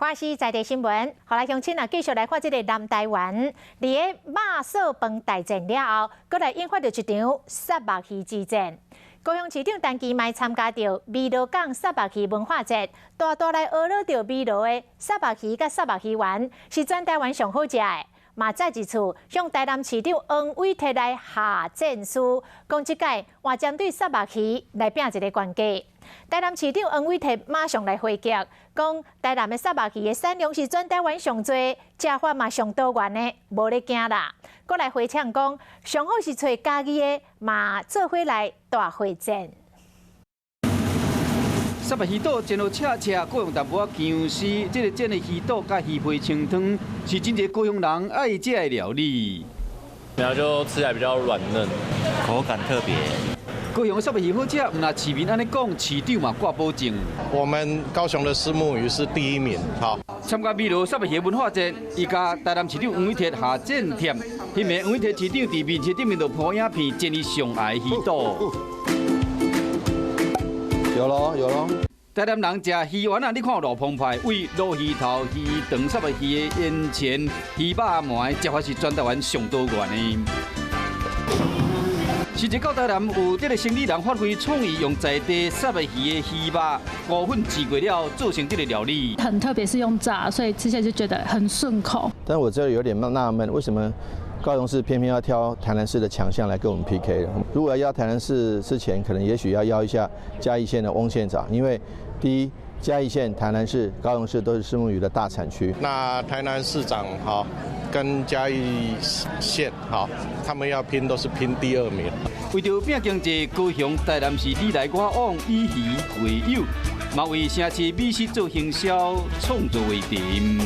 華視在地新聞，予來鄉親啊，繼續來看這个南台灣，佇个肉燥飯大戰了後，閣來引發著一場虱目魚之戰。高雄市長陳其邁參加著美勞港虱目魚文化節，大大來呵咾著美勞的虱目魚佮虱目魚丸是全台灣上好食的。嘛再一次向台南市長黃偉哲來下戰書，講這擺換針對虱目魚來拚一个懸價。台南市長黃偉哲馬上來回擊，講台南的虱目魚的產量是全台灣上濟，食法嘛上多元的，無咧驚啦。閣來回嗆講，上好是揣嘉義的，嘛做伙來大會戰。虱目魚肚煎予赤赤，閣用淡薄仔薑絲，這个煎的魚肚佮魚皮清湯，是真濟高雄人愛食的料理。然後就吃起來比較軟嫩，口感特別。高雄的虱目魚好食，毋但市民按呢講，市長嘛掛保證。我們高雄的虱目魚是第一名。好，參加美勞虱目魚文化節，伊共台南市長黃偉哲下戰帖，彼暝黃偉哲市長佇面冊頂面就鋪影片，煎伊上愛魚肚。有囉，有囉。台南人食魚丸啊，你看有偌澎湃，為鱸魚頭、魚腸、虱目魚的煙腸、魚肉糜，食法是全台灣上多元的。是一到台南有這个生理人發揮創意，用在地虱目魚的魚肉、糊粉煮過了，做成這个料理。很特別，是用炸，所以吃起來就覺得很順口。但我這裡有點納悶，為什麼高雄市偏偏要挑台南市的強項來跟我們 PK？如果要邀台南市之前，可能也許要邀一下嘉義縣的翁縣長，因為第一，嘉義縣、台南市、高雄市都是虱目魚的大產區。那台南市長哈跟嘉義縣哈，他們要拼都是拼第二名。為著拚經濟，高雄、台南市你來我往，以魚會友，嘛為城市美食做行銷，創造話題。